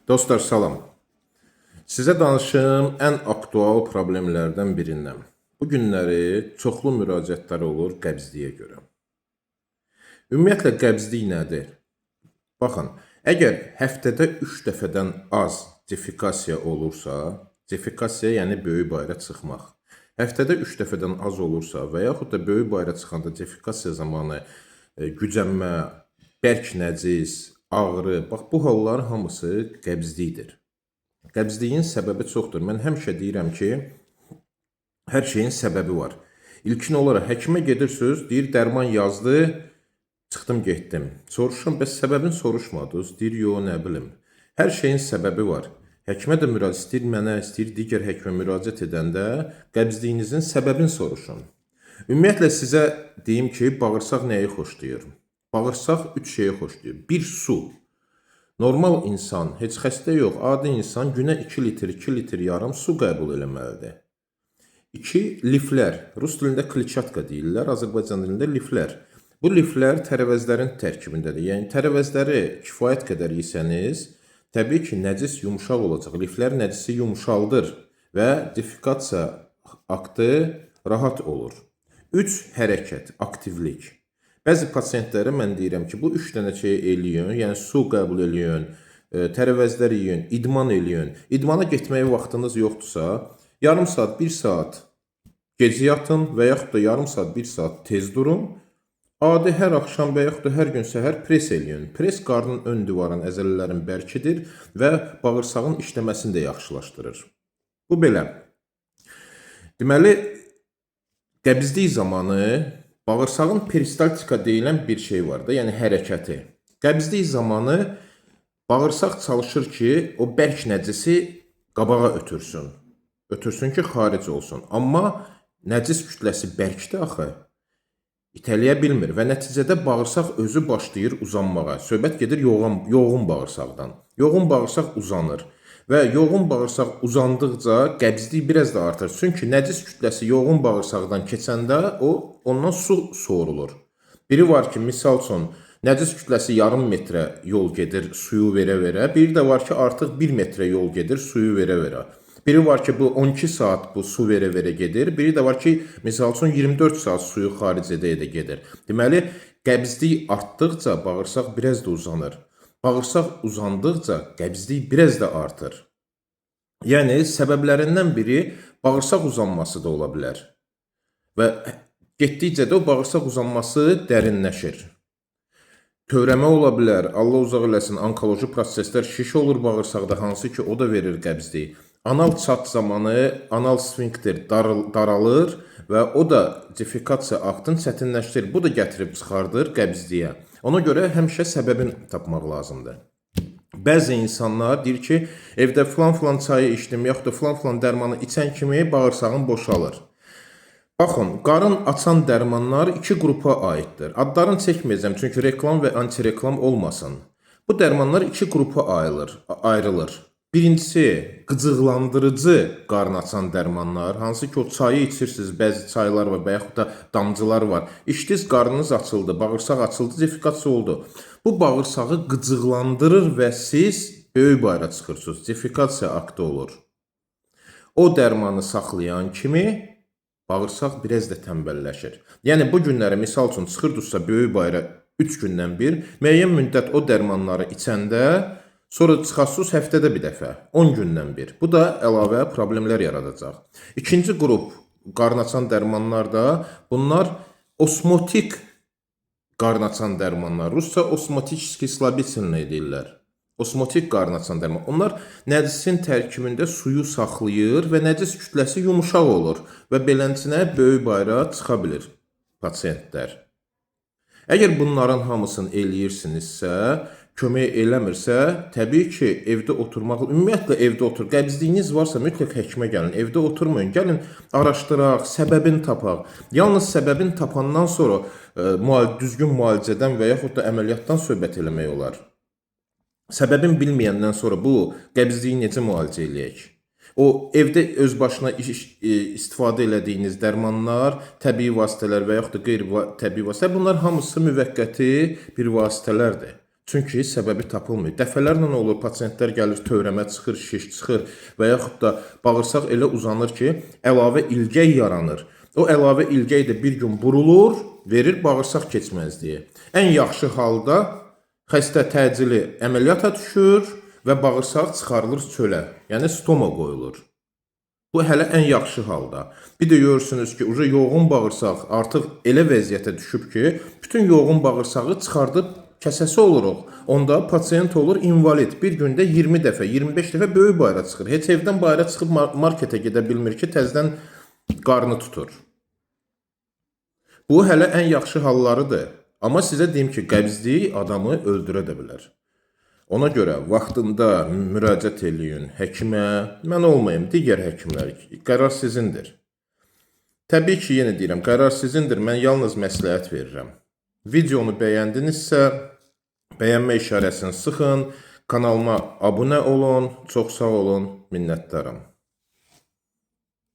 Dostlar, salam. Sizə danışım ən aktual problemlərdən birindən. Bu günləri çoxlu müraciətlər olur qəbzliyə görə. Ümumiyyətlə qəbzlik nədir? Baxın, əgər həftədə 3 dəfədən az defikasiya olursa, defikasiya yəni böyük bayıra çıxmaq. Həftədə 3 dəfədən az olursa və yaxud da böyük bayıra çıxanda defikasiya zamanı gücənmə, bərk nəcis, ağrı, bax bu halların hamısı qəbzlikdir. Qəbzliyin səbəbi çoxdur. Mən həmişə deyirəm ki, hər şeyin səbəbi var. İlkin olaraq həkimə gedirsiniz, deyir dərman yazdı, çıxdım getdim. Soruşuram, bəs səbəbini soruşmadınız? Deyir, yox, nə bilim. Hər şeyin səbəbi var. Həkimə də müraciət istəyir, mənə istəyir, digər həkimə müraciət edəndə qəbzliyinizin səbəbini soruşun. Ümumiyyətlə sizə deyim ki, bağırsaq nəyi xoşlayır? Bağırsaq 3 şeyi xoşlayır. Bir, su. Normal insan, heç xəstə yox, adi insan günə 2 litr, 2 litr yarım su qəbul eləməlidir. 2, liflər. Rus dilində kliçatka deyirlər, Azərbaycan dilində liflər. Bu liflər tərəvəzlərin tərkibindədir. Yəni tərəvəzləri kifayət qədər yesəniz, təbii ki, nəcis yumşaq olacaq. Liflər nəcisi yumşaldır və defikasiya aktı rahat olur. 3, hərəkət, aktivlik. Bəzi pasientlərə mən deyirəm ki, bu 3 dənə şeyi eləyin, yəni su qəbul eləyin, tərəvəzlər yeyin, idman eləyin. İdmana getməyə vaxtınız yoxdursa, yarım saat, 1 saat gecə yatın və yaxud da yarım saat, 1 saat tez durun. Adi hər axşam və yaxud da hər gün səhər pres eləyin. Pres qarnın ön divarın, əzələlərin bərkidir və bağırsağın işləməsini də yaxşılaşdırır. Bu belə. Deməli, qəbizlik zamanı bağırsağın peristaltika deyilən bir şey var da, yəni hərəkəti. Qəbizlik zamanı bağırsaq çalışır ki, o bərk nəcisi qabağa ötürsün. Ötürsün ki, xaric olsun. Amma nəcis kütləsi bərkdir axı. İtələyə bilmir və nəticədə bağırsaq özü başlayır uzanmağa. Söhbət gedir yoğun bağırsaqdan. Yoğun bağırsaq uzanır və yoğun bağırsaq uzandıqca qəbizlik biraz da artır. Çünki nəcis kütləsi yoğun bağırsaqdan keçəndə o ondan su sorulur. Biri var ki, misal üçün nəcis kütləsi yarım metrə yol gedir suyu verə-verə. Biri də var ki, artıq 1 metrə yol gedir suyu verə-verə. Biri var ki, bu 12 saat bu su verə-verə gedir. Biri də var ki, misal üçün 24 saat suyu xaric edə-edə gedir. Deməli, qəbizlik artdıqca bağırsaq biraz da uzanır. Bağırsaq uzandıqca qəbizlik biraz da artır. Yəni səbəblərindən biri bağırsaq uzanması da ola bilər. Və getdikcə də o bağırsaq uzanması dərinləşir. Törəmə ola bilər, Allah uzaq eləsin, onkoloji proseslər, şiş olur bağırsaqda, hansı ki o da verir qəbizliyi. Anal çat zamanı anal sfinkter daralır və o da defikasiya aktını çətinləşdirir. Bu da gətirib çıxardır qəbizliyə. Ona görə həmişə səbəbini tapmaq lazımdır. Bəzi insanlar deyir ki, evdə filan-filan çayı içdim, yaxud da filan-filan dərmanı içən kimi bağırsağım boşalır. Baxın, qarın açan dərmanlar iki qrupa aiddir. Adlarını çəkməyəcəm, çünki reklam və antireklam olmasın. Bu dərmanlar iki qrupa ayrılır. Birincisi, qıcıqlandırıcı qarın açan dərmanlar, hansı ki o çayı içirsiniz, bəzi çaylar var və yaxud da damcılar var. İçdiniz, qarnınız açıldı, bağırsaq açıldı, defikasiya oldu. Bu bağırsağı qıcıqlandırır və siz böyük bayıra çıxırsınız, defikasiya aktı olur. O dərmanı saxlayan kimi bağırsaq biraz da tənbəlləşir. Yəni bu günləri misal üçün çıxırdınızsa böyük bayıra 3 gündən bir, müəyyən müddət o dərmanları içəndə sonra çıxasınız həftədə bir dəfə, 10 gündən bir. Bu da əlavə problemlər yaradacaq. İkinci qrup qarın açan dərmanlar da bunlar osmotik qarın açan dərmanlar. Rusca osmotiski slabitelnıy deyirlər. Osmotik qarın açan dərman. Onlar nəcisin tərkibində suyu saxlayır və nəcis kütləsi yumşaq olur və beləncə böyük bayıra çıxa bilir pasientlər. Əgər bunların hamısını eləyirsinizsə, kömək eləmirsə, təbii ki, evdə oturmaq, ümumiyyətlə evdə otur. Qəbizliyiniz varsa mütləq həkimə gəlin. Evdə oturmayın. Gəlin araşdıraq, səbəbini tapaq. Yalnız səbəbini tapandan sonra düzgün müalicədən və yaxud da əməliyyatdan söhbət eləmək olar. Səbəbini bilməyəndən sonra bu qəbizliyi necə müalicə eləyək? O evdə öz başına istifadə elədiyiniz dərmanlar, təbii vasitələr və yaxud da qeyri-təbii vasitələr, bunlar hamısı müvəqqəti bir vasitələrdir. Çünki səbəbi tapılmır. Dəfələrlə olur, pasientlər gəlir, törəmə çıxır, şiş çıxır və yaxud da bağırsaq elə uzanır ki, əlavə ilgək yaranır. O əlavə ilgək də bir gün burulur, verir bağırsaq keçməzliyi. Ən yaxşı halda xəstə təcili əməliyyata düşür və bağırsaq çıxarılır çölə, yəni stoma qoyulur. Bu hələ ən yaxşı halda. Bir də görürsünüz ki, uca yoğun bağırsaq artıq elə vəziyyətə düşüb ki, bütün yoğun bağırsağı çıxardıb kəsəsi oluruq. Onda pasient olur invalid. Bir gündə 20 dəfə, 25 dəfə böyük bayıra çıxır. Heç evdən bayıra çıxıb marketə gedə bilmir ki, təzədən qarnı tutur. Bu hələ ən yaxşı hallarıdır. Amma sizə deyim ki, qəbizlik adamı öldürə də bilər. Ona görə vaxtında müraciət eləyin həkimə, mən olmayım, digər həkimlər. Qərar sizindir. Təbii ki, yenə deyirəm, qərar sizindir. Mən yalnız məsləhət verirəm. Videonu bəyəndinizsə, bəyənmə işarəsini sıxın, kanalıma abunə olun. Çox sağ olun, minnətdaram.